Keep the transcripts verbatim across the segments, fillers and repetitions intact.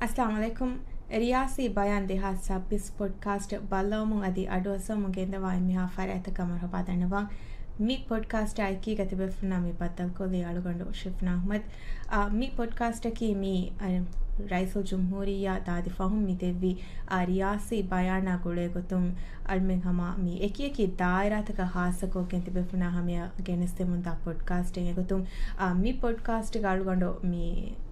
އައްސަލާމު ޢަލައިކުމް. ރިޔާސީ ބަޔާން ދެހާސް ސައްބީސް ޕޮޑްކާސްޓް ބައްލަވަމުން އަދި އަޑުއައްސަވަމުން ގެންދަވާ އެންމެހާ ފަރާތަކަށް މަރުޙަބާ ދަންނަވަން. މި ޕޮޑްކާސްޓާ އެކީގަ ތިބޭފުޅުންނާ މި ބައްދަލުކޮށްލީ އަޅުގަނޑު ޝިފްނާ އަޙްމަދު. އާ، މި ޕޮޑްކާސްޓަކީ މި، އަ، ރައީސުލްޖުމްހޫރިއްޔާ ދާދި ފަހުން މި ދެއްވި، އާ، ރިޔާސީ ބަޔާނާ ގުޅޭ ގޮތުން އަޅުމެން ހަމަ މި އެކިއެކި ދާއިރާތަކަށް ޚާއްޞަކޮށްގެން ތިބޭފުޅުންނާ ހަމަޔަށް ގެނެސްދެމުންދާ ޕޮޑްކާސްޓެއް. އެގޮތުން، އާ، މި ޕޮޑްކާސްޓްގަ އަޅުގަނޑު މި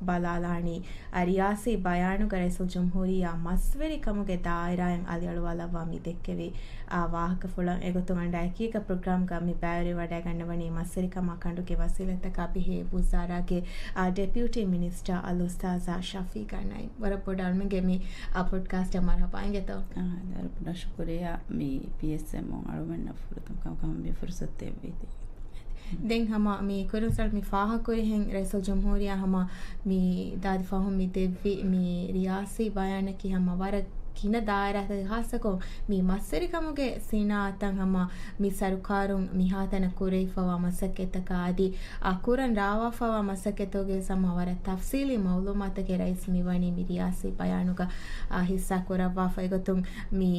ބަލާލާނީ، އަ، ރިޔާސީ ބަޔާނުގަ ރައީސުލްޖުމްހޫރިއްޔާ މަސްވެރިކަމުގެ ދާއިރާއިން އަލިއަޅުވާލައްވާ މި ދެއްކެވި، އާ، ވާހަކަފުޅަށް. އެގޮތުން އަންޑާ އެކީގަ ޕްރޮގްރާމްގަ މި ބައިވެރިވަޑައިގަންނަވަނީ މަސްވެރިކަމާ ކަނޑުގެ ވަސީލަތްތަކާ ބެހޭ ވުޒާރާގެ، އާ، ޑެޕިއުޓީ މިނިސްޓާ އަލްއުސްތާޛާ ޝަފީޤާ ނައީމް. ވަރަށް ބޮޑަށް އަޅުމެންގެ މި، އާ، ޕޮޑްކާސްޓަށް މަރުޙަބާ އިނގޭތޯ. އާ، ވަރަށް ބޮޑަށް ޝުކުރިއްޔާ މި ޕީއެސްއެމް އަޅުމެންނަށް ފުރަތަމަ ކަމަކަށް މި ފުރުސަތު ދެއްވީތީ. ދެން ހަމަ މި ކުރިން ސަޅު މި ފާހަގަކުރިހެން ރައީސުލްޖުމްހޫރިއްޔާ ހަމަ މި ދާދި ފަހުން މި ދެއްވި މި ރިޔާސީ ބަޔާނަކީ ހަމަ ވަރަށް ގިނަ ދާއިރާތަކަށް ޚާއްޞަކޮށް މި މަސްވެރިކަމުގެ ސިނާއަތަށް ހަމަ މި ސަރުކާރުން މިހާތަނަށް ކުރެވިފަވާ މަސައްކަތްތަކާ އަދި އާ، ކުރަން ރާވާފަވާ މަސައްކަތުގެ ހަމަ ވަރަށް ތަފްސީލީ މައުލޫމާތަކެއް ރައީސް މިވަނީ މި ރިޔާސީ ބަޔާނުގަ، އާ، ހިއްސާ ކުރައްވާފަ. އެގޮތުން މި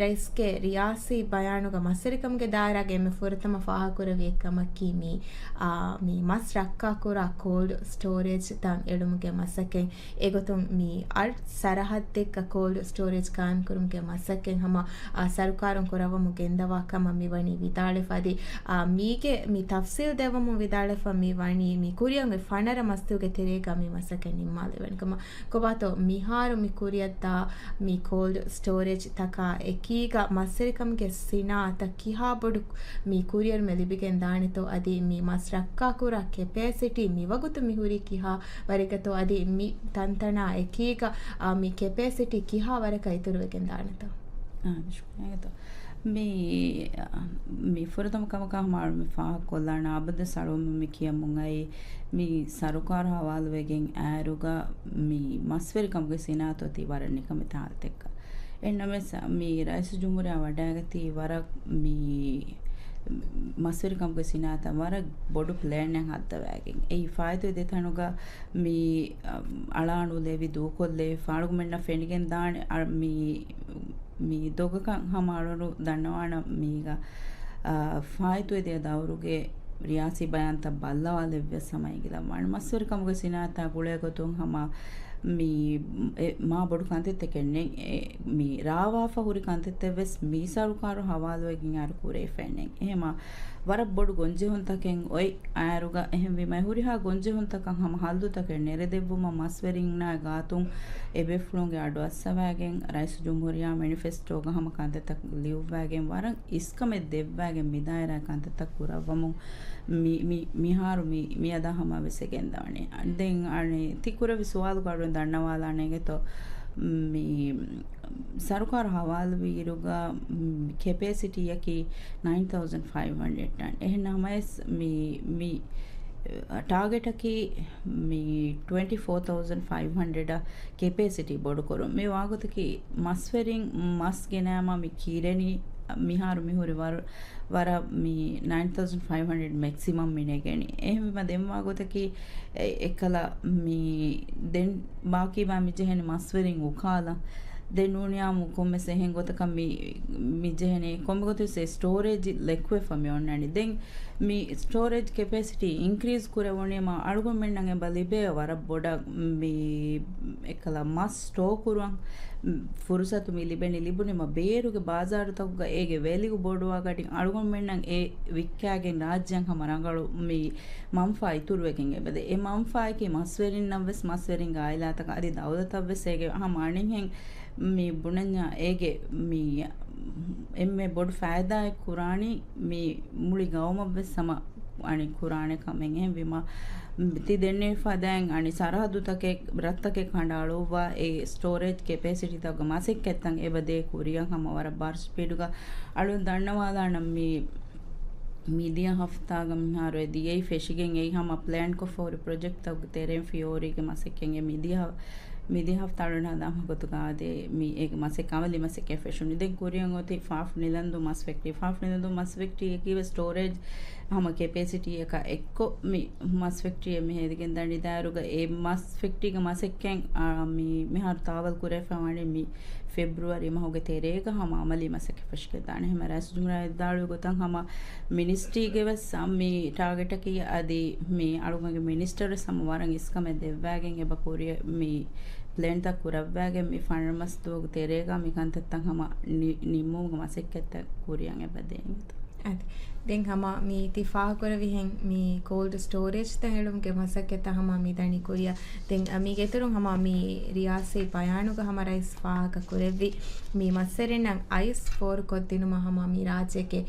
ރައީސްގެ ރިޔާސީ ބަޔާނުގަ މަސްވެރިކަމުގެ ދާއިރާގަ އެންމެ ފުރަތަމަ ފާހަގަކުރެއްވި އެއްކަމަކީ މި، އާ، މި މަސް ރައްކާކުރާ ކޯލްޑް ސްޓޯރޭޖް ތައް އެޅުމުގެ މަސައްކަތް. އެގޮތުން މި އަށް ސަރަހައްދެއްގަ ކޯލްޑް ސްޓޯރޭޖް ޤާއިމްކުރުމުގެ މަސައްކަތް ހަމަ، އާ، ސަރުކާރުން ކުރައްވަމުން ގެންދަވާ ކަމަށް މިވަނީ ވިދާޅުވެފަ. އަދި، އާ، މީގެ މި ތަފްސީލް ދެއްވަމުން ވިދާޅުވެފަ މި ވަނީ މި ކުރިއަށް އޮތް ފަނަރަ މަސްތުގެ ތެރޭގަ މި މަސައްކަތް ނިންމާލެވެން ކަމަށް. ކޮބާތޯ މިހާރު މި ކުރިއަށްދާ މި ކޯލްޑް ސްޓޯރޭޖް ތަކާ އެކީގަ މަސްވެރިކަމުގެ ސިނާއަތަށް ކިހާ ބޮޑު މި ކުރިއަރުމެއް ލިބިގެން ދާނެތޯ، އަދި މި މަސް ރައްކާކުރާ ކެޕޭސިޓީ މިވަގުތު މި ހުރީ ކިހާ ވަރެއްގަތޯ، އަދި މި ތަންތަނާ އެކީގަ، އާ، މި ކެޕޭސިޓީ ކިހާ ވަރަކަށް އިތުރުވެގެން ދާނެތޯ؟ އާ، ޝުކުރިއްޔާ. މި، މި ފުރަތަމަ ކަމަކަށް ހަމަ އަޅު މި ފާހަގަކޮށްލާނަ އަބަދު ސަޅުވަމު މި ކިޔަމުން އައީ، މި ސަރުކާރު ހަވާލުވެގެން އައިރުގަ މި މަސްވެރިކަމުގެ ސިނާއަތު އޮތީ ވަރަށް ނިކަމެތި ހާލަތެއްގަ. އެހެންނަމަވެސް، މި ރައީސު ޖުމްހޫރިއްޔާ ވަޑައިގަތީ ވަރަށް މި މަސްވެރިކަމުގެ ސިނާއަތަށް ވަރަށް ބޮޑު ޕްލޭނެއް ހައްދަވައިގެން. އެއީ ފާއިތުވެ ދެތަނުގަ މި، އަ، އަޅާނުލެވި ދޫކޮށްލެވި ފާޅުގުމެންނަށް ފެނިގެން ދާނެ، އަ، މި، މި ދޮގަކަށް ހަމަ އަޅުނު ދަންނަވާނަ މީގަ، އަ، ފާއިތުވެ ދިޔަ ދައުރުގެ ރިޔާސީ ބަޔާންތައް ބައްލަވާލެއްވިޔަސް ހަމަ އެނގިލައްވާނެ. މަސްވެރިކަމުގެ ސިނާއަތާ ގުޅޭ ގޮތުން ހަމަ މި، އެ، މާ ބޮޑު ކަންތައްތަކެއް ނެތް. އެ، މި ރާވާފަ ހުރި ކަންތައްތައް ވެސް މި ސަރުކާރު ހަވާލުވެގެން އައިރު ކުރެވިފައެއް ނެތް. އެހެމަ ވަރަށް ބޮޑު ގޮންޖެހުންތަކެއް އޮތް އައިރުގަ އެހެންވީމަ ހުރިހާ ގޮންޖެހުންތަކަށް ހަމަ ހައްލުތަކެއް ނެރެދެއްވުމަށް މަސްވެރިންނާ ގާތުން އެބޭފުޅުންގެ އަޑު އައްސަވައިގެން ރައީސު ޖުމްހޫރިއްޔާ މެނިފެސްޓޯގަ ހަމަ ކަންތައްތައް ލިޔުއްވައިގެން ވަރަށް އިސްކަމެއް ދެއްވައިގެން މިދާއިރާ ކަންތައްތައް ކުރައްވަމުން މި، މި، މިހާރު މި، މިއަދާ ހަމަ ވެސް ގެންދަވަނީ. ދެން އަނެއް ތި ކުރެއްވި ސުވާލުގަ އަޅުން ދަންނަވާލާނެ އިނގޭތޯ މި ސަރުކާރު ހަވާލުވިއިރުގަ، މް، ކެޕޭސިޓީއަކީ ނައިން ތައުޒަންޑް ފައިވް ހަންޑްރެޑް ޓަން. އެހެން ނަމަވެސް މި، މި، ޓާގެޓަކީ މި ޓްވެންޓީ ފޯ ތައުޒަންޑް ފައިވް ހަންޑްރެޑް ކެޕޭސިޓީ ބޮޑުކުރުން. މި ވާގޮތަކީ މަސްވެރިން މަސް ގެނައިމަ މި ކިރެނީ މިހާރު މިހުރި ވަރު، ވަރަށް މި ނައިން ތައުޒަންޑް ފައިވް ހަންޑްރެޑް މެކްސިމަމް މި ނެގެނީ. އެހެންވީމަ ދެން ވާގޮތަކީ އެ، އެއްކަލަ މި ދެން ބާކީބާ މި ޖެހެނީ މަސްވެރިން އުކާލަ. ދެން ނޫނިޔާމު ކޮންމެސް އެހެން ގޮތަކަށް މި، މި ޖެހެނީ ކޮންމެ ގޮތެއް ސްޓޯރޭޖް ލެކުވެފަ މި އޮންނަނީ. ދެން މި ސްޓޯރޭޖް ކެޕޭސިޓީ އިންކްރީޒް ކުރެވުނީމަ އަޅުގަނޑުމެންނަށް އެބަ ލިބޭ ވަރަށް ބޮޑަށް މި އެއްކަލަ މަސް ސްޓޯ ކުރުވަން ފުރުސަތު މި ލިބެނީ. ލިބުނީމަ ބޭރުގެ ބާޒާރުތަކުގަ އޭގެ ވެލިއު ބޮޑުވާގަޑި އަޅުގަނޑުމެންނަށް އެ ވިއްކާގެން ރާއްޖެއަށް ހަމަ ރަނގަޅު މި މަންފާ އިތުރުވެގެން އެބަދޭ. އެ މަންފާއަކީ މަސްވެރިންނަށް ވެސް، މަސްވެރިންގެ އާއިލާތަކަށް އަދި ދައުލަތަށް ވެސް އޭގެ ހަމަ އަނެއްހެން މި ބުނަންޏާ އޭގެ މި އެންމެ ބޮޑު ފައިދާއެއް ކުރާނީ މި މުޅި ގައުމަށް ވެސް ހަމަ އަނެއް ކުރާނެ ކަމެއް. އެހެންވީމަ ތި ދެންނެވިފަ ދެން އަނި ސަރަހައްދުތަކެއް ރަށްތަކެއް ކަނޑައަޅުއްވާ އެ ސްޓޯރޭޖް ކެޕޭސިޓީތަކުގެ މަސައްކަތްތައް އެބަދޭ ކުރިއަށް ހަމަ ވަރަށް ބާރު ސްޕީޑުގަ އަޅުން ދަންނަވާލާނަން މި މިދިޔަ ހަފްތާގަ މިހާރު އެ ދިޔައީ ފެށިގެން އެއީ ހަމަ ޕްލޭންކޮށްފަ ހުރި ޕްރޮޖެކްޓްތަކުގެ ތެރެއިން ފިޔަވަހުރީގެ މަސައްކަތް އެ މިދިޔަ، މިދިޔަ ހަފްތާ އަޅުން ހަދާ ހަމަ ގޮތުގަ އާދޭ މި އޭގެ މަސައްކަތް އަމަލީ މަސައްކަތް ފެށުނީ. ދެން ކުރިއަށް އޮތީ ފާފު ނިލަންދޫ މަސް ފެކްޓްރީ. ފާފު ނިލަންދޫ މަސް ފެކްޓްރީއަކީ ވެސް ސްޓޯރޭޖް ހަމަ ކެޕޭސިޓީއަކަށް އެއްކޮށް މި މަސް ފެކްޓްރީއެއް މި ހެދިގެން ދާނީ. ދާއިރުގަ އެ މަސް ފެކްޓްރީގެ މަސައްކަތް، އާ، މި މިހާރު ތާވަލް ކުރެވިފަ ވަނީ މި ފެބްރުއަރީ މަހުގެ ތެރޭގަ ހަމަ އަމަލީ މަސައްކަތް ފެށިގެން ދާނެ. ހަމަ ރައީސުލްޖުމްހޫރިއްޔާ ވިދާޅުވި ގޮތަށް ހަމަ މިނިސްޓްރީގެ ވެސް މި ޓާގެޓަކީ އަދި މި އަޅުގަނޑުގެ މިނިސްޓަރު ވެސް ހަމަ ވަރަށް އިސްކަމެއް ދެއްވައިގެން އެބަ ކުރިއަށް މި ޕްލޭންތައް ކުރައްވައިގެން މި ފަންރަ މަސް ދުވަހުގެ ތެރޭގަ މި ކަންތައްތައް ހަމަ ނި-، ނިންމުމުގެ މަސައްކަތްތައް ކުރިއަށް އެބަ ދޭން. އަދި ދެން ހަމަ މި ތި ފާހަގަކުރެއްވިހެން މި ކޯލްޑް ސްޓޯރޭޖްތައް އެޅުމުގެ މަސައްކަތްތައް ހަމަ މި ދަނީ ކުރިއަށް. ދެން މީގެ އިތުރުން ހަމަ މި ރިޔާސީ ބަޔާނުގަ ހަމަ ރައީސް ފާހަގަ ކުރެއްވި މި މަސްވެރިންނަށް އައިސް ފޯރުކޮށްދިނުމަށް ހަމަ މި ރާއްޖޭގެ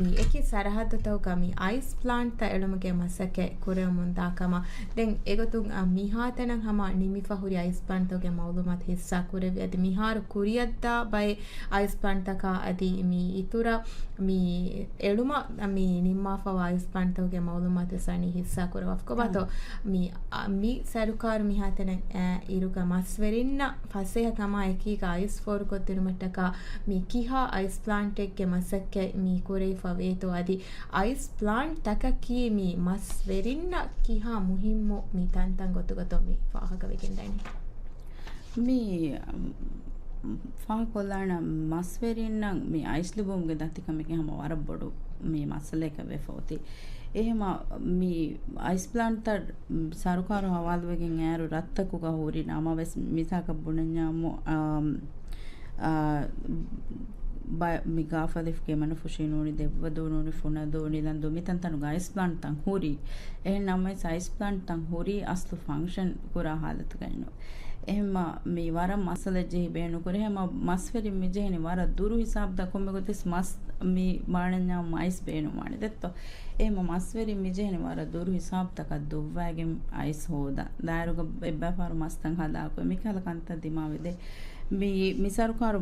މި އެކި ސަރަހައްދުތަކުގަ މި އައިސް ޕްލާންޓްތައް އެޅުމުގެ މަސައްކަތް ކުރެވެމުންދާ ކަމަށް. ދެން އެގޮތުން، އަ، މިހާތަނަށް ހަމަ ނިމިފަ ހުރި އައިސް ޕްލާންޓްތަކުގެ މައުލޫމާތު ހިއްސާ ކުރެއްވި. އަދި މިހާރު ކުރިއަށްދާ ބައެއް އައިސް ޕްލާންޓްތަކާ އަދި މި އިތުރަށް މި އެޅުމަށް މި ނިންމާފަވާ އައިސް ޕްލާންޓްތަކުގެ މައުލޫމާތު ވެސް ވަނީ ހިއްސާ ކުރެވި. ކޮބާތޯ؟ މި، އަ، މި ސަރުކާރު މިހާތަނަށް އިރުގަ މަސްވެރިންނަށް ފަސޭހަ ކަމާ އެކީގަ އައިސް ފޯރުކޮށްދިނުމަށްޓަކާ މި ކިހާ އައިސް ޕްލާންޓެއްގެ މަސައްކަތް މި ކުރެވިފަ ވޭތޯ އަދި އައިސް ޕްލާންޓް ތަކަކީ މި މަސްވެރިންނަށް ކިހާ މުހިއްމު މި ތަންތަން ގޮތުގަތޯ މި ފާހަގަވެގެން ދަނީ؟ މި، އަ، ފާހަގަކޮށްލާނަ މަސްވެރިންނަށް މި އައިސް ލިބުމުގެ ދަތިކަމެއް ހަމަ ވަރަށް ބޮޑު މި މައްސަލައަކަށް ވެފަ އޮތީ. އެހެމަ މި އައިސް ޕްލާންޓްތައް ސަރުކާރު ހަވާލުވެގެން އޭރު ރަށްތަކުގަ ހުރި ނަމަވެސް މިސާލަކަށް ބުނަންޏާމު، އާ، އާ، ބަ-، މި ގާފަލިފް ގެމަނުފުށީ ނޫނީ، ދެއްވަދޫ ނޫނީ، ފުނަދޫ، ނިލަންދޫ މިތަންތަނުގަ އައިސް ޕްލާންޓްތައް ހުރީ. އެހެން ނަމަވެސް އައިސް ޕްލާންޓްތައް ހުރީ އަސްލު ފަންކްޝަން ކުރާ ހާލަތުގައި ނޫން. އެހެންމަ މި ވަރަށް މައްސަލައެއް ޖެހި ބޭނުން ކުރޭ. ހަމަ މަސްވެރިން މި ޖެހެނީ ވަރަށް ދުރު ހިސާބުތައް ކޮންމެ ގޮތެއް މަސް މި މާނަންޏާ އައިސް ބޭނުންވާނެ ދެއްތޯ. އެހެންމަ މަސްވެރިން މި ޖެހެނީ ވަރަށް ދުރު ހިސާބުތަކަށް ދުއްވައިގެން އައިސް ހޯދަން. ދާއިރުގަ އެއްބައި ފަހަރު މަސްތައް ހަލާކުވެ މި ކަހަލަ ކަންތައް ދިމާވެދޭ. މި، މި ސަރުކާރު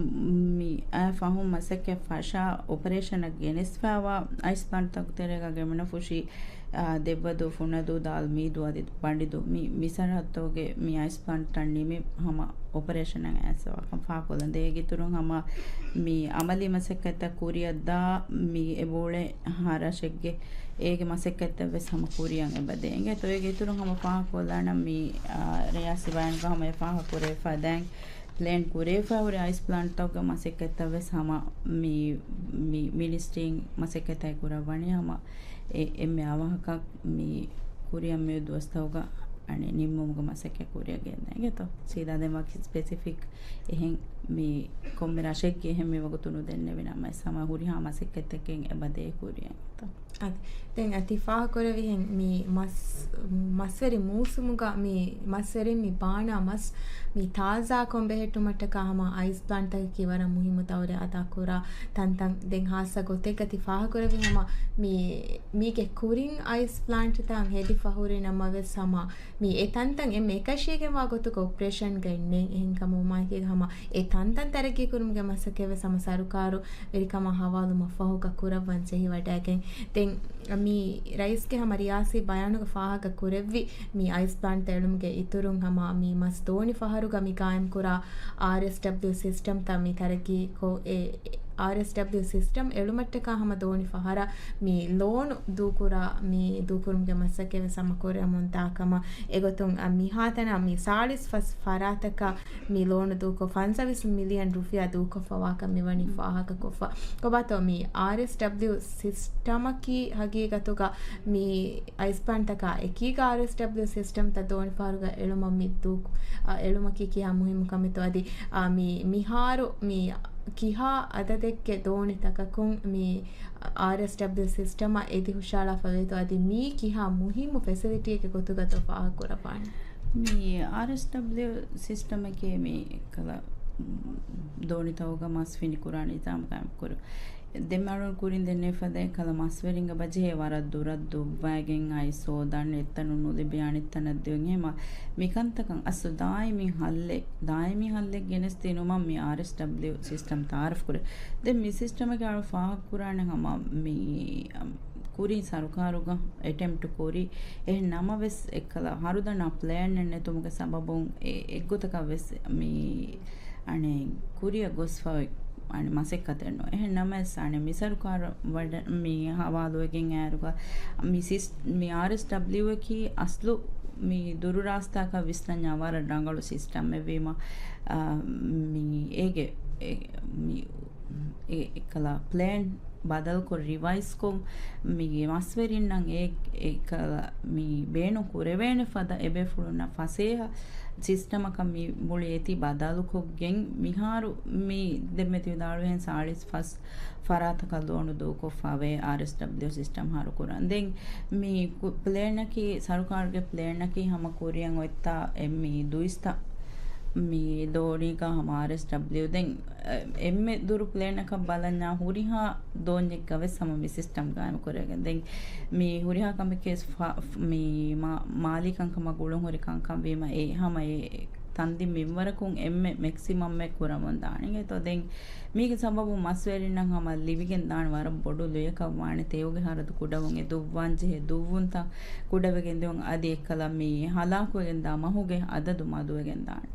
މި އައި ފަހުން މަސައްކަތް ފަށާ އޮޕަރޭޝަނަށް ގެނެސްފައިވާ އައިސް ޕްލާންޓްތަކުގެ ތެރޭގަ ގެމަނަފުށި، އާ، ދެއްވަދޫ، ފުނަދޫ، ދާލް، މީދޫ އަދި ބަނޑިދޫ މި، މި ސަރަހައްދުގެ މި އައިސް ޕްލާންޓްތައް ނިމި ހަމަ އޮޕަރޭޝަނަށް އައިސްފައިވާކަން ފާހަގަކޮށްލަން. ދޭގެ އިތުރުން ހަމަ މި އަމަލީ މަސައްކަތްތައް ކުރިއަށްދާ މި އެބައުޅޭ ހަ ރަށެއްގެ އޭގެ މަސައްކަތްތައް ވެސް ހަމަ ކުރިއަށް އެބަ ދޭން. އެ ތޯއޭގެ އިތުރުން ހަމަ ފާހަގަކޮށްލާނަން މި، އާ، ރިޔާސީ ބަޔާނުގަ ހަމަ އެ ފާހަގަކުރެވިފަ ދެން ޕްލޭން ކުރެވިފަ ހުރި އައިސް ޕްލާންޓްތަކުގެ މަސައްކަތްތައް ވެސް ހަމަ މި، މި މިނިސްޓްރީން މަސައްކަތްތައް ކުރައްވަނީ ހަމަ އެ، އެންމެ އަވަހަކަށް މި ކުރިއަށް މި ދުވަސްތަކުގަ އަނެއް ނިންމުމުގެ މަސައްކަތް ކުރިއަށް ގެންދަން އިނގޭތޯ. ސީދާ ދެން ވަކި ސްޕެސިފިކް އެހެން މި ކޮންމެ ރަށެއްގެ އެހެން މި ވަގުތު ނުދެންނެވި ނަމަވެސް ހަމަ ހުރިހާ މަސައްކަތްތަކެއް އެބަ ދޭ ކުރިއަށް އިނގޭތޯ. އަދި، ދެން އަދި ފާހަގަކުރެވިހެން މި މަސް، މަސްވެރި މޫސުމުގަ މި މަސްވެރިން މި ބާނާ މަސް މި ތާޒާކޮށް ބެހެއްޓުމަށްޓަކާ ހަމަ އައިސް ޕްލާންޓްތަކަކީ ވަރަށް މުހިއްމު ދައުރެއް އަދާކުރާ ތަންތަން. ދެން ހާއްސަ ގޮތެއްގަ ތި ފާހަގަކުރެވި ހަމަ މި، މީގެ ކުރިން އައިސް ޕްލާންޓްތައް ހެދިފަ ހުރި ނަމަވެސް ހަމަ މި އެ ތަންތަން އެންމެ އެކަށީގެންވާ ގޮތުގަ އޮޕަރޭޝަންގައެއް ނެތް. އެހެންކަމުން މާއެކީގަ ހަމަ އެ ތަންތަން ތަރައްގީކުރުމުގެ މަސައްކަތްވެސް ހަމަ ސަރުކާރު ވެރިކަމާ ހަވާލުމަށްފަހުގަ ކުރައްވަން ޖެހިވަޑައިގެން. ދެން މި ރައީސްގެ ހަމަ ރިޔާސީ ބަޔާނުގަ ފާހަގަ ކުރެއްވި މި އައިސް ޕްލާންޓްތައް އެޅުމުގެ އިތުރުން ހަމަ މި މަސް ދޯނި ފަހަރުގަ މި ގާއިމްކުރާ އާރްއެސްޑަބްލިއު ސިސްޓަމްތައް މި ތަރައްގީކޮށް، އެ އާރްއެސްޑަބްލިއު ސިސްޓަމް އެޅުމަށްޓަކާ ހަމަ ދޯނި ފަހަރަށް މި ލޯނު ދޫކުރާ، މި ދޫކުރުމުގެ މަސައްކަތްވެސް ހަމަ ކުރެވެމުންދާ ކަމަށް. އެގޮތުން އަ، މިހާތަނަށް މި ސާޅީސް ފަސް ފަރާތަކަށް މި ލޯނު ދޫކޮށް، ފަންސާވީސް މިލިއަން ރުފިޔާ ދޫކޮށްފަވާކަން މިވަނީ ފާހަގަކޮށްފަ. ކޮބާތޯ މި އާރްއެސްޑަބްލިއު ސިސްޓަމަކީ ހަގީގަތުގަ މި އައިސް ޕްލާންޓްތަކާ އެކީގަ އާރްއެސްޑަބްލިއު ސިސްޓަމްތައް ދޯނިފަހަރުގަ އެޅުމަށް މި ދޫ-، އަ، އެޅުމަކީ ކިހާ މުހިއްމު ކަމެއްތޯ އަދި، އަ، މި މިހާރު މި ކިހާ އަދަދެއްގެ ދޯނިތަކަކުން މި އާރްއެސްޑަބްލިއު ސިސްޓަމަށް އެދި ހުށައަޅާފަ ވޭތޯ އަދި މީ ކިހާ މުހިއްމު ފެސިލިޓީއެއްގެ ގޮތުގަތޯ ފާހަގަކުރައްވާނެ؟ މި އާރްއެސްޑަބްލިއު ސިސްޓަމަކީ މި ކަލަ ދޯނިތަކުގަ މަސް ފިނިކުރާ ނިޒާމު ގާއިމްކުރު. ދެމަޅުން ކުރިން ދެންނެވިފަދައިން ކަލަ މަސްވެރިންގެ ބަޖެހޭ ވަރަށް ދުރަށް ދުއްވައިގެން އައިސް ހޯދަން އެއްތަނުން ނުލިބި އަނެއްތަނަށް ދިއުން. އެހެމަ މިކަންތަކަށް އަސްލު ދާއިމީ ހައްލެއް، ދާއިމީ ހައްލެއް ގެނެސްދިނުމަށް މި އާރްއެސްޑަބްލިއު ސިސްޓަމް ތައާރަފް ކުރޭ. ދެން މި ސިސްޓަމެއްގެ އަޅު ފާހަގަކުރާނެ ހަމަ މި، އަ، ކުރިން ސަރުކާރުގަ އެޓެމްޕްޓް ކުރި. އެހެން ނަމަވެސް އެއްކަލަ ހަރުދަނާ ޕްލޭނެއް ނެތުމުގެ ސަބަބުން އެ-، އެއްގޮތަކަށް ވެސް މި އަނެއް ކުރިއަށް ގޮސްފަ އަނެއް މަސައްކަތެއް ނޫން. އެހެން ނަމަވެސް އަނެއް މި ސަރުކާރު ވަޑަ-، މި ހަވާލުވެގެން އައިރުގަ މި ސިސް-، މި އާރްއެސްޑަބްލިއުއަކީ އަސްލު މި ދުރު ރާސްތާކަށް ވިސްނަންޏާ ވަރަށް ރަނގަޅު ސިސްޓަމެއް ވީމަ، އާ، މި އޭގެ އެ-، މި އެ-، އެކަލަ ޕްލޭން ބަދަލުކޮށް، ރިވައިޒްކޮށް، މި މަސްވެރިންނަށް އެ-، އެކަލަ މި ބޭނުން ކުރެވޭނެ ފަދަ އެބޭފުޅުންނަށް ފަސޭހަ ސިސްޓަމަކަށް މި މުޅި އެތި ބަދަލުކޮށްގެން، މިހާރު މި ދެންމެ ތި ވިދާޅުވިހެން ސާޅީސް ފަސް ފަރާތަކަށް ލޯނު ދޫކޮށްފަވޭ އާރްއެސްޑަބްލިއު ސިސްޓަމް ހަރުކުރަން. ދެން މި ކު-، ޕްލޭނަކީ، ސަރުކާރުގެ ޕްލޭނަކީ ހަމަ ކުރިއަށް އޮތްތާ އެ މި ދުއިސްތަ މި ދޯނީގަ ހަމަ އާރްއެސްޑަބްލިއު. ދެން، އެ، އެންމެ ދުރު ޕްލޭނަކަށް ބަލަންޏާ ހުރިހާ ދޯންޏެއްގަ ވެސް ހަމަ މި ސިސްޓަމް ގާއިމް ކުރެވިގެން. ދެން މި ހުރިހާ ކަމެކޭ ފަ-، މި މާ-، މާލީ ކަންކަމަށް ގުޅުން ހުރި ކަންކަން ވީމަ، އެ ހަމަ އެ ތަންދިން މިންވަރަކުން އެންމެ މެކްސިމަމްއެއް ކުރަމުން ދާނެ. އެތޯ ދެން މީގެ ސަބަބުން މަސްވެރިންނަށް ހަމަ ލިބިގެން ދާނެ ވަރަށް ބޮޑު ލުޔަކަށް ވާނެ. ތެޔޮގެ ހަރަދު ކުޑަވުން، އެ ދުއްވާން ޖެހޭ ދުއްވުންތައް ކުޑަވެގެން ދިޔުން، އަދި އެއްކަލަ މި ހަލާކުވެގެން ދާ މަހުގެ އަދަދު މަދުވެގެން ދާނެ.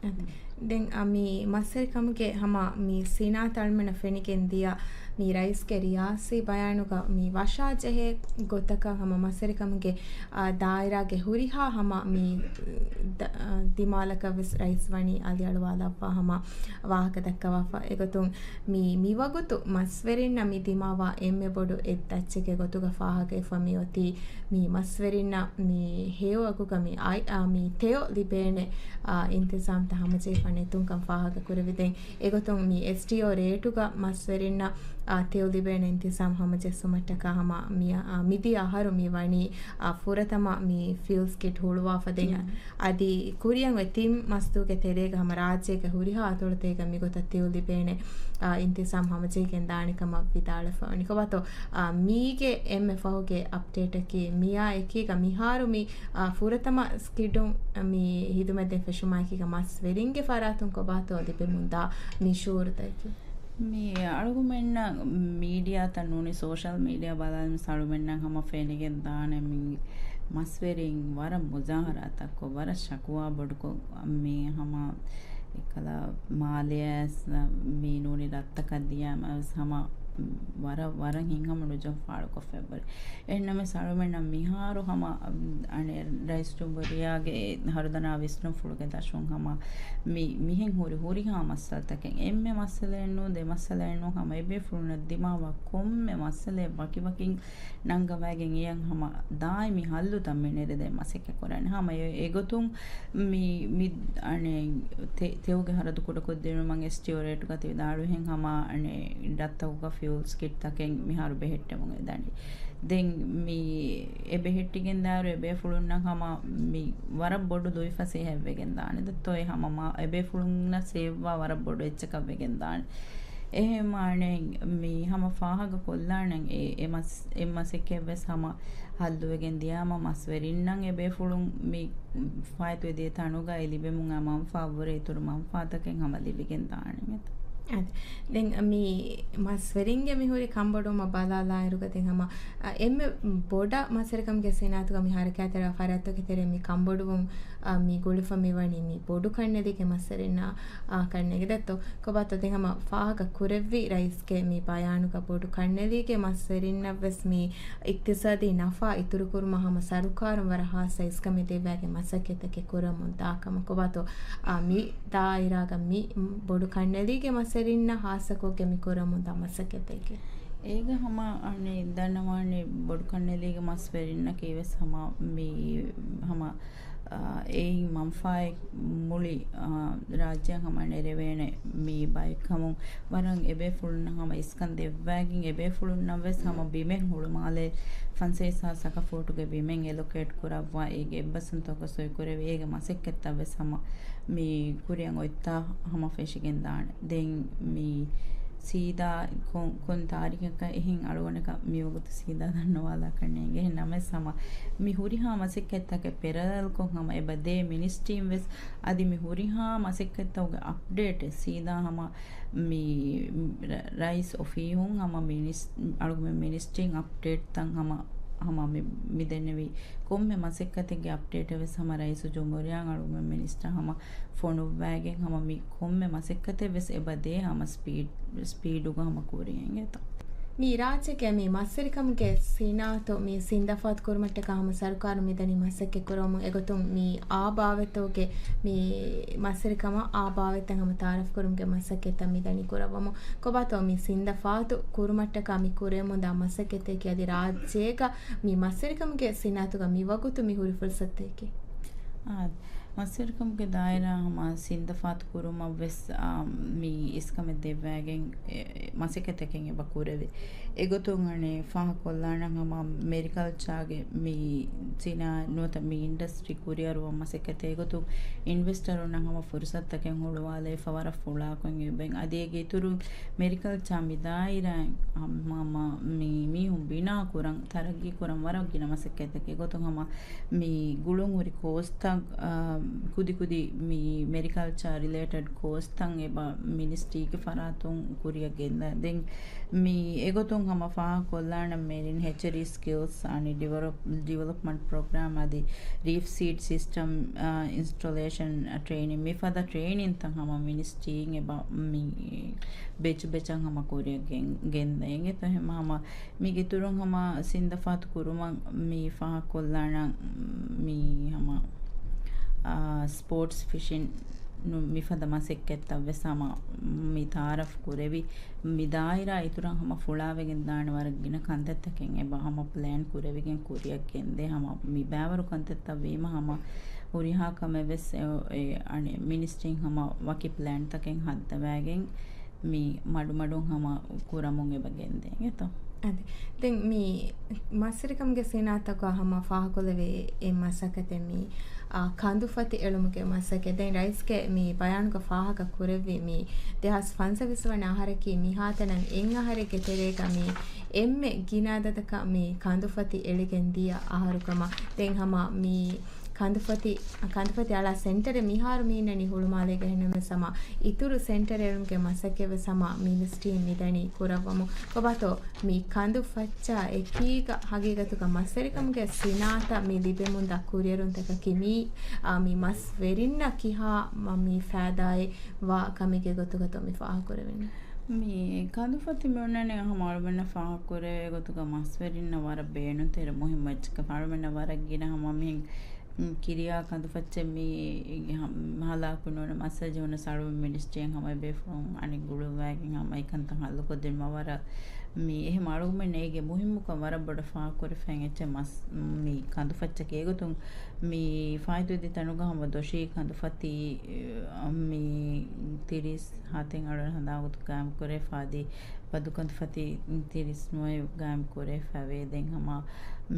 އަދި ދެން އަ، މި މަސްވެރިކަމުގެ ހަމަ މި ސިނާއަތު އަޅުމެންނަށް ފެނިގެން ދިޔަ މި ރައީސްގެ ރިޔާސީ ބަޔާނުގަ މި ވަށާ ޖެހޭ ގޮތަކަށް ހަމަ މަސްވެރިކަމުގެ، އާ، ދާއިރާގެ ހުރިހާ ހަމަ މި ދަ-، އާ، ދިމާލަކަށް ވެސް ރައީސް ވަނީ އަލިއަޅުވާލައްވާ ހަމަ ވާހަކަ ދައްކަވާފަ. އެގޮތުން މި، މިވަގުތު މަސްވެރިންނަށް މި ދިމާވާ އެންމެ ބޮޑު އެއްދައްޗެއްގެ ގޮތުގަ ފާހަގަވެފަ މި އޮތީ މި މަސްވެރިންނަށް މި ހެޔޮ އަގުގަ މި އައި-، އާ، މި ތެޔޮ ލިބޭނެ، އާ، އިންތިޒާމްތައް ހަމަޖެހިފަ ނެތުންކަން ފާހަގަ ކުރެވިދެން. އެގޮތުން މި އެސްޓީއޯ ރޭޓުގަ މަސްވެރިންނަށް، އާ، ތެޔޮ ލިބޭނެ އިންތިޒާމް ހަމަޖެއްސުމަށްޓަކާ ހަމަ މި، އާ، މިދިޔަ އަހަރު މި ވަނީ، އާ، ފުރަތަމަ މި ފިއުލް ސްކިޓް ހުޅުވާފަ ދެން. އަދި ކުރިއަށް އޮތް ތިން މަސްދުވުގެ ތެރޭގަ ހަމަ ރާއްޖޭގެ ހުރިހާ އަތޮޅުތަކެއްގަ މިގޮތަށް ތެޔޮ ލިބޭނެ، އާ، އިންތިޒާމް ހަމަޖެހިގެން ދާނެ ކަމަށް ވިދާޅުވެފަ ވަނީ. ކޮބާތޯ، އާ، މީގެ އެންމެ ފަހުގެ އަޕްޑޭޓަކީ މިއާ އެކީގަ މިހާރު މި، އާ، ފުރަތަމަ ސްކިޑުން މި ހިދުމަތްދޭން ފެށުމާއެކީގަ މަސްވެރިންގެ ފަރާތުން ކޮބާތޯ ލިބެމުންދާ މި ޝުއޫރުތަކަކީ؟ މި އަޅުގަނޑުމެންނަށް މީޑިއާތައް ނޫނީ ސޯޝަލް މީޑިއާ ބަލާލިމަސް އަޅުމެންނަށް ހަމަ ފެނިގެން ދާނެ މި މަސްވެރިން ވަރަށް މުޒާހަރާތައްކޮށް، ވަރަށް ޝަކުވާ ބޮޑުކޮށް، މި ހަމަ އެކަލަ މާލެއަސް މި ނޫނީ ރަށްތަކަށް ދިޔަމަސް ހަމަ ވަރަށް، ވަރަށް ހިތްހަމަނުޖެހުން ފާޅުކޮށްފައިވަރު. އެހެންނަމަވެސް އަޅުމެންނަށް މިހާރު ހަމަ، އަނެއް، ރައީސް ޖުމްހޫރިއްޔާގެ ހަރުދަނާ ވިސްނުންފުޅުގެ ދަށުން ހަމަ މި، މިހެން ހުރި ހުރިހާ މައްސަލަތަކެއް، އެންމެ މައްސަލައެއް ނޫން، ދެ މައްސަލައެއް ނޫން، ހަމަ އެބޭފުޅުންނަށް ދިމާވާ ކޮންމެ މައްސަލައެއް ވަކިވަކިން ނަންގަވައިގެން އެޔަށް ހަމަ ދާއިމީ ހައްލުތައް މި ނެރެދޭން މަސައްކަތް ކުރާނެ. ހަމަ އެ، އެގޮތުން މި، މި، އަނެއް، ތެ-، ތެޔޮގެ ހަރަދު ކުޑަކޮށްދިނުމަށް އެސްޓީއޯ ރޭޓުގަ ތި ވިދާޅުވިހެން ހަމަ، އަނެއް، ރަށްތަކުގަ ފިއުލް ސްކިޓްތަކެއް މިހާރު ބެހެއްޓެމުން އެދަނީ. ދެން މި އެ ބެހެއްޓިގެން ދާއިރު އެ ބޭފުޅުންނަށް ހަމަ މި ވަރަށް ބޮޑު ލުއިފަސޭހައެއް ވެގެން ދާނެ. ދެއްތޯ އެ ހަމަ މާ-، އެ ބޭފުޅުންނަށް ސޭވްވާ ވަރަށް ބޮޑު އެއްޗަކަށް ވެގެން ދާނެ. އެހެން މާނައެއް މި ހަމަ ފާހަގަ ކޮށްލާނެ އެ، އެ މަސް-، އެ މަސައްކަތް ވެސް ހަމަ ހައްލުވެގެން ދިޔާމަ މަސްވެރިންނަށް އެ ބޭފުޅުން މި ފާއިތުވެ ދިޔަ ތަނުގައި ލިބެމުން އާ މަންފާ ވުރެ އިތުރު މަންފާތަކެއް ހަމަ ލިބިގެން ދާނެ. އަދި ދެން މި މަސްވެރިންގެ މި ހުރި ކަންބޮޑުވުމަށް ބަލާލާއިރުގަ ދެން ހަމަ، އަ، އެންމެ ބޮޑަށް މަސްވެރިކަމުގެ ސިނާއަތުގަ މި ހަރަކާތްތެރިވާ ފަރާތްތަކުގެ ތެރެއިން މި ކަންބޮޑުވުން، އަ، މި ގުޅިފަ މި ވަނީ މި ބޮޑު ކަންނެލީގެ މަސްވެރިންނާ، އާ، ކަންނޭނގެ ދެއްތޯ. ކޮބާތޯ ދެން ހަމަ ފާހަގަ ކުރެއްވި ރައީސްގެ މި ބަޔާނުގަ ބޮޑު ކަންނެލީގެ މަސްވެރިންނަށް ވެސް މި އިޤްތިޞާދީ ނަފާ އިތުރުކުރުމަށް ހަމަ ސަރުކާރުން ވަރަށް ހާއްސަ އިސްކަމެއް ދެއްވާގެން މަސައްކަތްތަކެއް ކުރަމުން ދާ ކަމަށް. ކޮބާތޯ، އާ، މި ދާއިރާގަ މި ބޮޑު ކަންނެލީގެ މަސްވެރިންނަށް ހާއްސަކޮށްގެން މި ކުރަމުން ދާ މަސައްކަތެއްގެ. އޭގަ ހަމަ އަނެއް ދަންނަވާނެ ބޮޑު ކަންނެލީގެ މަސްވެރިންނަކީ ވެސް ހަމަ މި ހަމަ، އާ، އެއިން މަންފާއެއް މުޅި، އާ، ރާއްޖެއަށް ހަމަ ނެރެވޭނެ މި ބައެއްކަމުން ވަރަށް އެބޭފުޅުންނަށް ހަމަ އިސްކަން ދެއްވައިގެން އެބޭފުޅުންނަށް ވެސް ހަމަ ބިމެއް ހުޅުމާލޭ ފަންސަވީސް ހާސް އަކަފޫޓުގެ ބިމެއް އެލޮކޭޓް ކުރައްވާ އޭގެ އެއްބަސްވުންތަކުގަ ސޮއިކުރެވި އޭގެ މަސައްކަތްތައް ވެސް ހަމަ މި ކުރިއަށް އޮތްތާ ހަމަ ފެށިގެން ދާނެ. ދެން މި ސީދާ ކޮން، ކޮން ތާރީޚަކަށް އެހެން އަޅުގަނޑަކަށް މިވަގުތު ސީދާ ދަންނަވާލާކަށް ނޭނގޭ. އެހެން ނަމަވެސް ހަމަ މި ހުރިހާ މަސައްކަތްތަކެއް ޕެރަލަލްކޮށް ހަމަ އެބަ ދޭ މިނިސްޓްރީން ވެސް އަދި މި ހުރިހާ މަސައްކަތްތަކުގެ އަޕްޑޭޓެއް ސީދާ ހަމަ މި ރަ-، ރައީސް އޮފީހުން ހަމަ މިނިސް-، އަޅުގަނޑު މިނިސްޓްރީން އަޕްޑޭޓްތައް ހަމަ ހަމަ މި، މި ދެންނެވި ކޮންމެ މަސައްކަތެއްގެ އަޕްޑޭޓެއް ވެސް ހަމަ ރައީސު ޖުމްހޫރިއްޔާ އަޅުގަނޑުމެން މިނިސްޓަރ ހަމަ ފޮނުއްވައިގެން ހަމަ މި ކޮންމެ މަސައްކަތެއް ވެސް އެބަ ދޭ ހަމަ ސްޕީޑް، ސްޕީޑުގަ ހަމަ ކުރިއަށް އެތަ. މި ރާއްޖޭގެ މި މަސްވެރިކަމުގެ ސިނާއަތު މި ސިންދަފާތު ކުރުމަށްޓަކާ ހަމަ ސަރުކާރު މިދަނީ މަސައްކަތް ކުރަމުން އެގޮތުން މި އާ ބާވަތްތަކުގެ މި މަސްވެރިކަމަށް އާ ބާވަތްތައް ހަމަ ތައާރަފް ކުރުމުގެ މަސައްކަތްތައް މިދަނީ ކުރައްވަމުން. ކޮބާތޯ މި ސިންދަފާތު ކުރުމަށްޓަކާ މި ކުރެވެމުންދާ މަސައްކަތެކޭ އަދި ރާއްޖޭގަ މި މަސްވެރިކަމުގެ ސިނާއަތުގަ މި ވަގުތު މި ހުރި ފުރުސަތެކޭ؟ އާ، މަސްވެރިކަމުގެ ދާއިރާ ހަމަ ސިންދަފާތު ކުރުމަށް ވެސް، އާ، މި އިސްކަމެއް ދެއްވައިގެން، އެ، މަސައްކަތްތަކެއް އެބަ ކުރެވި. އެގޮތުން އަނެއް ފާހަގަކޮށްލާނަން ހަމަ މެރިކަލްޗާގެ މި ސިނާ ނުވަތަ މި އިންޑަސްޓްރީ ކުރިއަރުވަން މަސައްކަތެއް އެގޮތުން އިންވެސްޓަރުންނަށް ހަމަ ފުރުސަތުތަކެއް ހުޅުވާލައި ފަވަރަށް ފުޅާކޮށް އެބައިން އަދި އޭގެ އިތުރު މެރިކަލްޗާ މި ދާއިރާއިން ހަމަ މި މީހުން ބިނާ ކުރަން، ތަރައްގީ ކުރަން ވަރަށް ގިނަ މަސައްކަތްތަކެއް ގޮތުން ހަމަ މި ގުޅުން ހުރި ކޯސްތައް، އާ، ކުދި ކުދި މި މެރިކަލްޗާ ރިލޭޓެޑް ކޯސްތައް އެބަ މިނިސްޓްރީގެ ފަރާތުން ކުރިއަށް ގެންދާ. ދެން މި އެގޮތުން ހަމަ ފާހަގަކޮށްލާނަން މެރިން ހެޗަރީ ސްކިލްސް އަނި ޑިވެލޮޕް، ޑިވެލޮޕްމަންޓް ޕްރޮގްރާމް އަދި ރީފް ސީޑް ސިސްޓަމް، އާ، އިންސްޓޮލޭޝަން ޓްރެއިނިން މިފަދަ ޓްރެއިނިންތައް ހަމަ މިނިސްޓްރީން އެބަ މި ބެޗު ބެޗަށް ހަމަ ކުރިއަށް ގެން، ގެންދައިގެން އެތަ ހަމަ މީގެ އިތުރުން ހަމަ ސިންދަފާތު ކުރުމަށް މި ފާހަގަކޮށްލާނަން މި ހަމަ، އާ، ސްޕޯޓްސް ފިޝިން ނު މިފަދަ މަސައްކަތްތައް ވެސް ހަމަ މި ތައާރަފް ކުރެވި. މި ދާއިރާ އިތުރަށް ހަމަ ފުޅާވެގެން ދާނެ ވަރަށް ގިނަ ކަންތައްތަކެއް އެބަ ހަމަ ޕްލޭން ކުރެވިގެން ކުރިއަށް ގެންދޭ. ހަމަ މި ބައިވަރު ކަންތައްތައް ވީމަ ހަމަ ހުރިހާ ކަމެއް ވެސް އެ، އެ، އަނެއް މިނިސްޓްރީން ހަމަ ވަކި ޕްލޭންތަކެއް ހައްދަވައިގެން މި މަޑުމަޑުން ހަމަ ކުރަމުން އެބަ ގެންދޭނގެތޯ. އަދި، ދެން މި މަސްވެރިކަމުގެ ސިނާއަތަކާ ހަމަ ފާހަގަކޮށްލެވޭ އެއް މަސައްކަތެއް މި، އާ، ކަނދުފަތި އެޅުމުގެ މަސައްކަތް. ދެން ރައީސްގެ މި ބަޔާނުގަ ފާހަގަ ކުރެއްވި މި ދެހާސް ފަންސަވީސް ވަނަ އަހަރަކީ މިހާތަނަށް އެއް އަހަރެއްގެ ތެރޭގަ މި އެންމެ ގިނަ އަދަދަކަށް މި ކަނދުފަތި އެޅިގެން ދިޔަ އަހަރުކަމަށް. ދެން ހަމަ މި ކަނދުފަތި، ކަނދުފަތި އަޅާ ސެންޓަރެއް މިހާރު މި އިންނަނީ ހުޅުމާލޭގަ އެހެންނަމަވެސް ހަމަ އިތުރު ސެންޓަރެއް އެޅުމުގެ މަސައްކަތް ވެސް ހަމަ މިނިސްޓްރީން މިދަނީ ކުރައްވަމުން. ކޮބާތޯ މި ކަނދުފައްޗާ އެކީގަ ހަގީގަތުގަ މަސްވެރިކަމުގެ ސިނާއަތަށް މި ލިބެމުންދާ ކުރިއެރުންތަކަކީ މި، އާ، މި މަސްވެރިންނަށް ކިހާ މަ-، މި ފައިދާއެއް ވާ ކަމެއްގެ ގޮތުގަތޯ މި ފާހަގަކުރެވެނީ؟ މި ކަނދުފަތި މި އޮންނަނީ ހަމަ އަޅުމެންނަށް ފާހަގަކުރެވޭ ގޮތުގަ މަސްވެރިންނަށް ވަރަށް ބޭނުންތެރި މުހިއްމު އެއްޗަކަށް. އަޅުމެންނަށް ވަރަށް ގިނަ ހަމަ މިހެން، މް، ކިރިޔާ ކަނދުފައްޗެއް މި ހަ-، ހަލާކު ނޫން މައްސަލަ ޖެހުނަސް އަޅުމެން މިނިސްޓްރީން ހަމަ ބޭފުޅުން އަނެއް ގުޅުއްވައިގެން ހަމަ އެކަންތައް ހައްލުކޮށްދިނުމަށް ވަރަށް މި އެހެން އަޅުގަނޑުމެން އޭގެ މުހިއްމުކަން ވަރަށް ބޮޑަށް ފާހަގަކުރެވިފައި އެއްޗެއް މަސް-، މި ކަނދުފައްޗަކީ. އެގޮތުން މި ފާއިތުވެދި ތަނުގަ ހަމަ ދޮށީ ކަނދުފަތި، މި ތިރީސް ހަތެއް އަޅުގަނޑު ހަނދާން ގޮތުގަ ގާއިމް ކުރެވިފަ އަދި ބަދު ކަނދުފަތި ތިރީސް ނުވައެއް ގާއިމް ކުރެވިފަވޭ. ދެން ހަމަ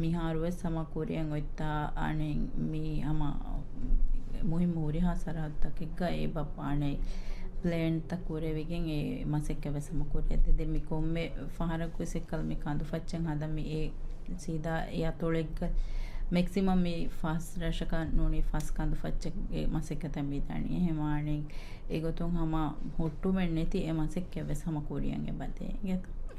މިހާރުވެސް ހަމަ ކުރިއަށް އޮތްތާ އަނެއް މި ހަމަ މުހިއްމު ހުރިހާ ސަރަހައްދުތަކެއްގަ އެބަ އަނެއް ޕްލޭންތައް ކުރެވިގެން އެ މަސައްކަތް ވެސް ހަމަ ކުރިއަށް ދެ. ދެން މި ކޮންމެ ފަހަރަކު ވެސް އެއްކަލަ މި ކަނދުފައްޗެއް ހަދަން މި އެ ސީދާ އެ އަތޮޅެއްގަ މެކްސިމަމް މި ފަސް ރަށަކަށް ނޫނީ ފަސް ކަނދުފައްޗެއްގެ މަސައްކަތަށް މި ދަނީ. އެހެންވާނީ އެގޮތުން ހަމަ ހުއްޓުމެއް ނެތި އެ މަސައްކަތް ވެސް ހަމަ ކުރިއަށް އެބަ ދޭ.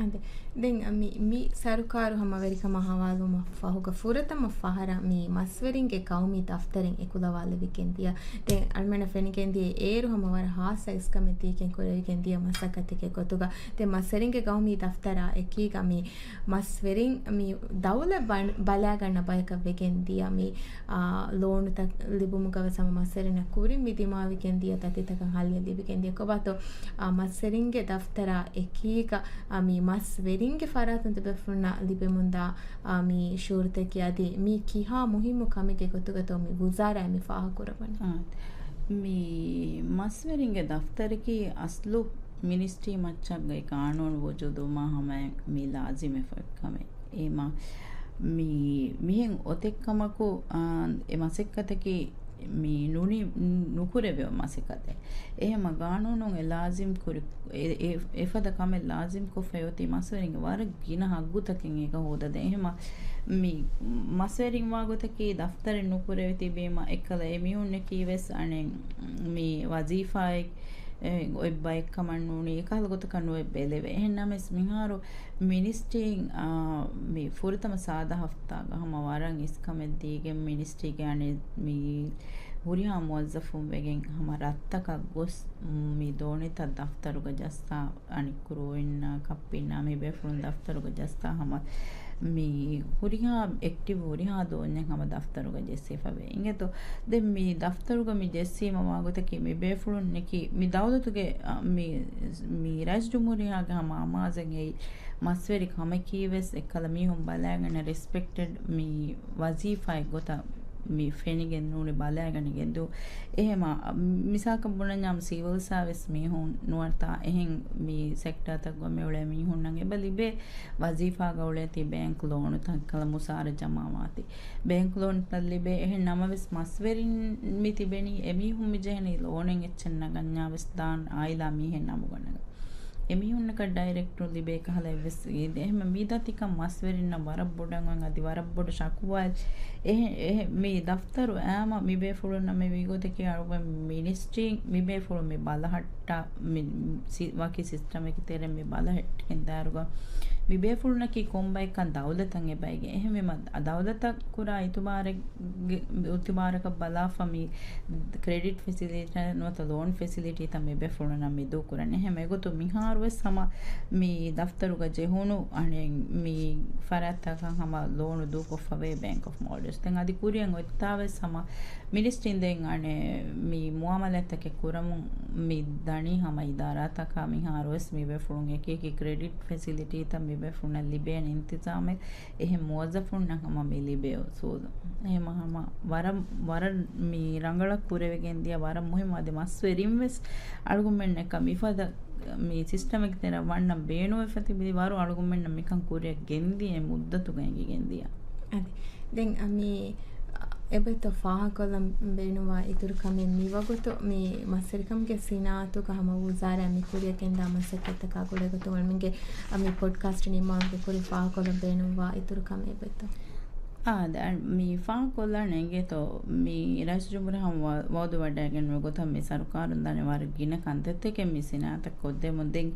އަދި، ދެން މި، މި ސަރުކާރު ހަމަވެރިކަމާ ހަވާލުވުމަށް ފަހުގަ ފުރަތަމަ ފަހަރަށް މި މަސްވެރިންގެ ގައުމީ ދަފްތަރެއް އެކުލަވާލެވިގެން ދިޔަ. ދެން އަޅުމެންނަށް ފެނިގެން ދިޔަ އޭރު ހަމަ ވަރަށް ހާއްސަ އިސްކަމެއް ދީގެން ކުރެވިގެން ދިޔަ މަސައްކަތެއްގެ ގޮތުގަ ދެން މަސްވެރިންގެ ގައުމީ ދަފްތަރާ އެކީގަ މި މަސްވެރިން މި ދައުލަތް ބަ-، ބަލާގަންނަ ބަޔަކަށް ވެގެން ދިޔަ މި، އާ، ލޯނުތައް ލިބުމުގަ ވެސް ހަމަ މަސްވެރިންނަށް ކުރިން މި ދިމާވިގެން ދިޔަ ދަތިތަކަށް ހައްލެއް ލިބިގެން ދިޔަ. ކޮބާތޯ، އާ، މަސްވެރިންގެ ދަފްތަރާ އެކީގަ، އާ، މި މަސްވެރިންގެ ފަރާތުން ތިބޭފުޅުންނަށް ލިބެމުންދާ، އާ، މި ޝުއޫރުތަކީ އަދި މީ ކިހާ މުހިއްމު ކަމެއްގެ ގޮތުގަތޯ މި ވުޒާރާއިން މި ފާހަގަކުރައްވަނީ؟ އާ، މި މަސްވެރިންގެ ދަފްތަރަކީ އަސްލު މިނިސްޓްރީ މައްޗަށް ގައި ގާނޫނު ވުޖޫދުވުމާ ހަމައަށް މި ލާޒިމެއް ފޮތްކަމެއް. އެމަ މި މިހެން އޮތެއްކަމަކު، އާ، އެ މަސައްކަތަކީ މި ނުނި-، ނުކުރެވޭ މަސައްކަތެއް. އެހެމަ ގާނޫނުން އެ ލާޒިމް ކުރި، އެ، އެ، އެފަދަ ކަމެއް ލާޒިމް ކޮށްފައި އޮތީ މަސްވެރިންގެ ވަރަށް ގިނަ ހައްގުތަކެއް އޭގަ ހޯދަދޭ. އެހެމަ މި މަސްވެރިން ވާގޮތަކީ ދަފްތަރެއް ނުކުރެވި ތިބީމަ އެއްކަލަ އެ މީހުންނަކީ ވެސް އަނެއް މި ވަޒީފާއެއް އެ، އޮތް ބައެއް ކަމަށް ނޫނީ، އެކަހަލަ ގޮތަކަށް ނުއެއް ބެލެވޭ. އެހެން ނަމަވެސް މިހާރު މިނިސްޓްރީން، އާ، މި ފުރަތަމަ ސާދަ ހަފްތާގަ ހަމަ ވަރަށް އިސްކަމެއް ދީގެން މިނިސްޓްރީގެ އަނެއް މި ހުރިހާ މުވައްޒަފުން ވެގެން ހަމަ ރަށްތަކަށް ގޮސް، މި ދޯނިތައް ދަފްތަރުގަ ޖައްސާ، އަނެއް ކްރޫއިންނާ، ކައްޕިންނާ، މި ބޭފުޅުން ދަފްތަރުގަ ޖައްސާ ހަމަ މި ހުރިހާ އެކްޓިވް ހުރިހާ ދޯންޏެއް ހަމަ ދަފްތަރުގަ ޖެއްސިފަވޭ. އިނގޭތޯ؟ ދެން މި ދަފްތަރުގަ މި ޖެއްސީމަ ވާގޮތަކީ މި ބޭފުޅުންނަކީ މި ދައުލަތުގެ، އަ، މި، މި ރައީސް ޖުމްހޫރިއްޔާގެ ހަމަ އަމާޒެއް އެއީ މަސްވެރި ކަމަކީ ވެސް އެއްކަލަ މީހުން ބަލާގަނެ ރެސްޕެކްޓެޑް މި ވަޒީފާއެއް ގޮތަށް މި ފެނިގެން ނޫނީ ބަލާގަނެގެން ދޫ. އެހެމަ، މިސާކަށް ބުނަންޏާ ސިވިލް ސާވިސް މީހުން ނުވަތަ އެހެން މި ސެކްޓާތަކުގަ މިއުޅޭ މީހުންނަށް އެބަ ލިބޭ ވަޒީފާގަ އުޅޭތީ ބޭންކް ލޯނުތައް ކަލަ މުސާރަ ޖަމާވާތީ. ބޭންކް ލޯނުތައް ލިބޭ. އެހެން ނަމަވެސް މަސްވެރިން މި ތިބެނީ އެމީހުން މި ޖެހެނީ ލޯނެއް އެއްޗެއް ނަގަންޏާ ވެސް ދާން އާއިލާ މީހެއް ނަމުގަނެގެން. އެމީހުންނަކަށް ޑައިރެކްޓު ލިބޭ ކަހަލަ އެއްވެސް އެހެން މި ދަތިކަން މަސްވެރިންނަށް ވަރަށް ބޮޑަށް އޮތް އަދި ވަރަށް ބޮޑު ޝަކުވާއެއް. އެހެ-، އެހެ-، މި ދަފްތަރު އާމަ މި ބޭފުޅުންނަށް މި ވީގޮތަކީ އަޅުގަނޑު މިނިސްޓްރީން މި ބޭފުޅުން މި ބަލަހައްޓާ މި ސި-، ވަކި ސިސްޓަމެކި ތެރެ މި ބަލަހައްޓިގެން ދާއިރުގަ މި ބޭފުޅުންނަކީ ކޮންބައެއްކަން ދައުލަތަށް އެބައިގެ. އެހެންވީމަ ދައުލަތަށް ކުރާ އިތުބާރެއް ގެ-، އިތުބާރަކަށް ބަލާފަ މި ކްރެޑިޓް ފެސިލިޓީ ނުވަތަ ލޯން ފެސިލިޓީތައް މި ބޭފުޅުންނަށް މި ދޫކުރަން. އެހެން އެގޮތުން މިހާރުވެސް ހަމަ މި ދަފްތަރުގަ ޖެހުނު އަނެއް މި ފަރާތްތަކަށް ހަމަ ލޯނު ދޫކޮށްފަވޭ ބޭންކް އޮފް މޯލްޑިވްސް. ދެން އަދި ކުރިއަށް އޮތްތާވެސް ހަމަ މިނިސްޓްރީން ދެން އަނެއް މި މުއާމަލާތްތަކެއް ކުރަމުން މި ދަނީ ހަމަ އިދާރާތަކާ މިހާރުވެސް މި ބޭފުޅުން އެކި އެކި ކްރެޑިޓް ފެސިލިޓީތައް މި ބޭފުޅުންނަށް ލިބޭނެ އިންތިޒާމެއް އެހެން މުވައްޒަފުންނަށް ހަމަ މި ލިބޭ އުސޫލު. އެހެން ހަމަ ވަރަށް، ވަރަށް މި ރަނގަޅަށް ކުރެވިގެން ދިޔަ ވަރަށް މުހިއްމު އަދި މަސްވެރިން ވެސް އަޅުގަނޑުމެންނަކަށް މިފަދަ މި ސިސްޓަމެއްގެ ތެރެއަށް ވަންނަން ބޭނުންވެފަ ތިބި ވަރު އަޅުގަނޑުމެންނަށް މިކަން ކުރިއަށް ގެންދިޔަ އެ މުއްދަތުގަ އެނގިގެން ދިޔަ. އަދި ދެން އަ، މި އެބަތަ ފާހަގަކޮށްލަން ބޭނުންވާ އިތުރު ކަމެއް މި ވަގުތު މި މަސްވެރިކަމުގެ ސިނާއަތުގަ ހަމަ ވުޒާރާ މި ކުރިއަށް ގެންދާ މަސައްކަތްތަކާ ގުޅޭގޮތުން އަޅުމެންގެ އަ، މި ޕޮޑްކާސްޓް ނިންމާލުމުގެ ކުރިން ފާހަގަކޮށްލަން ބޭނުންވާ އިތުރު ކަމެއް އެބަތަ؟ އާ، ދެ-، އަ، މި ފާހަގަކޮށްލާނެ އިނގޭތޯ، މި ރައީސް ޖުމްހޫރިއްޔާ ހަމަ ވަ-، ވައުދު ވަޑައިގެން ގޮތަށް މި ސަރުކާރުން ދާނެ ވަރަށް ގިނަ ކަންތައްތަކެއް މި ސިނާއަތަށް ކޮށްދެމުން. ދެން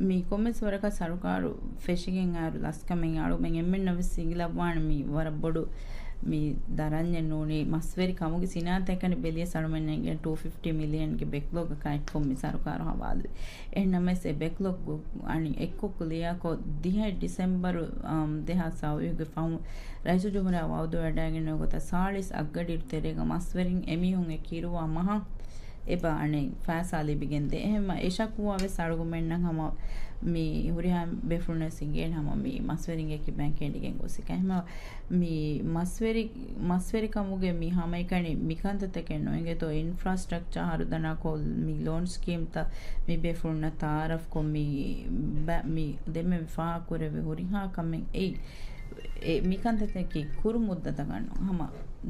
މި ކޮންމެސް ވަރަކަށް ސަރުކާރު ފެށިގެން އާރު ލަސްކަމެއް އަޅުމެން އެންމެންނަށް ވެސް އިނގިލައްވާނެ މި ވަރަށް ބޮޑު މި ދަރަންޏެއް ނޫނީ މަސްވެރި ކަމުގެ ސިނާއަތަކަނި ބެލިޔަސް އަޅުމެން އެނގޭ ޓޫ ފިފްޓީ މިލިއަންގެ ބެކްލޮގަކާ އެއްކޮށް މި ސަރުކާރު ހަވާލުވި. އެހެންނަމަވެސް އެ ބެކްލޮގް އަނި އެއްކޮށް ކުލިއާކޮށް ދިހަ ޑިސެމްބަރު، އަމް، ދެހާސް ސައުވީހުގެ ފަހު ރައީސު ޖުމްހޫރިއްޔާ ވައުދު ވަޑައިގެން ގޮތަށް ސާޅީސް އަށްގަޑިއިރު ތެރޭގަ މަސްވެރިން އެމީހުން އެ ކިރުވާ މަހަށް އެބަ އަނެއް ފައިސާ ލިބިގެން ދޭ. އެހެންމަ އެ ޝަކުވާ ވެސް އަޅުގަނޑުމެންނަށް ހަމަ މި ހުރިހާ ބޭފުޅުން ވެސް އިނގޭނެ ހަމަ މި މަސްވެރިންގެ ކިބައިން ކެނޑިގެން ގޮސް އެކަން. އެހެންމަ މި މަސްވެރި-، މަސްވެރިކަމުގެ މި ހަމައެކަނި މިކަންތައްތަކެއް ނުއިނގޭތޯ އިންފްރާސްޓްރަކްޗާ ހަރުދަނާކޮށް މި ލޯން ސްކީމްތައް މި ބޭފުޅުންނަށް ތައާރަފްކޮށް މި ބަ-، މި ދެންމެ ފާހަގަކުރެއްވި ހުރިހާ ކަމެއް އެއީ. އެ މިކަންތައްތަކީ ކުރު މުއްދަތަކަށް ނޫން. ހަމަ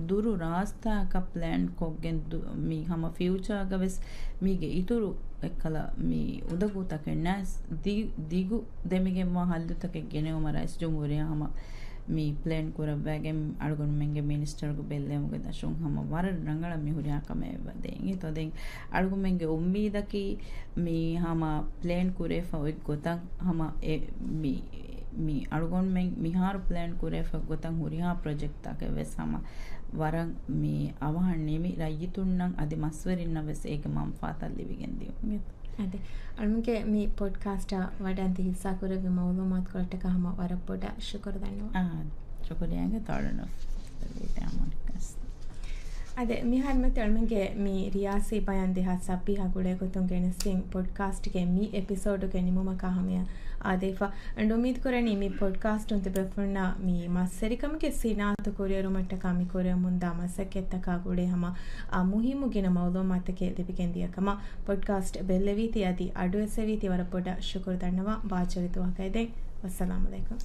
ދުރު ރާސްތާއަކަށް ޕްލޭން ކޮށްގެން ދު-، މި ހަމަ ފިއުޗާގަ ވެސް މީގެ އިތުރު އެއްކަލަ މި އުނދަގޫތަކެއް ނާސް ދި-، ދިގު ދެމިގެންވާ ހައްލުތަކެއް ގެނެވުމަށް ރައީސް ޖުމްހޫރިއްޔާ ހަމަ މި ޕްލޭން ކުރައްވައިގެން އަޅުގަނޑުމެންގެ މިނިސްޓަރުގެ ބެއްލެވުމުގެ ދަށުން ހަމަ ވަރަށް ރަނގަޅަށް މި ހުރިހާ ކަމެއް އެބަ ދޭން. އެތޯ ދެން އަޅުގަނޑުމެންގެ އުއްމީދަކީ މި ހަމަ ޕްލޭން ކުރެފަ އޮތް ގޮތަށް ހަމަ އެ މި، މި އަޅުގަނޑުމެން މިހާރު ޕްލޭން ކުރެފަ ގޮތަށް ހުރިހާ ޕްރޮޖެކްޓްތަކެއް ވެސް ހަމަ ވަރަށް މި އަވަހަށް ނިމި ރައްޔިތުންނަށް އަދި މަސްވެރިންނަށް ވެސް އޭގެ މަންފާތައް ލިބިގެން ދިޔުން. އަދި އަޅުމެންގެ މި ޕޮޑްކާސްޓަށް ވަޑައިގެން ހިއްސާ ކުރެއްވި މައުލޫމާތުކޮޅަށްޓަކާ ހަމަ ވަރަށް ބޮޑަށް ޝުކުރު ދަންނަވަން. އާ، ޝުކުރިއްޔާ ތައް ވެސް. އަދި މިހާރު މަތި އަޅުމެންގެ މި ރިޔާސީ ބަޔާން ދެހާސް ސައްބީހާ ގުޅޭ ގޮތުން ގެނެސްދިން ޕޮޑްކާސްޓްގެ މި އެޕިސޯޑުގެ ނިމުމަކާ ހަމަޔަށް އާދެފަ. އަންޑު އުއްމީދު ކުރަނީ މި ޕޮޑްކާސްޓުން ތިބޭފުޅުންނަށް މި މަސްވެރިކަމުގެ ސިނާއަތު ކުރިއެރުމަށްޓަކާ މި ކުރެވެމުންދާ މަސައްކަތްތަކާ ގުޅޭ ހަމަ އާ މުހިއްމު ގިނަ މައުލޫމާތުތަކެއް ލިބިގެން ދިޔަ ކަމަށް ޕޮޑްކާސްޓް ބެއްލެވީތީ އަދި އަޑުއެއްސެވީތީ ވަރަށް ބޮޑަށް ޝުކުރު ދަންނަވަން. ބާއްޖަވެރި ދުވަހަކަށް އެދެން. ވައްސަލާމް އަލައިކުމް.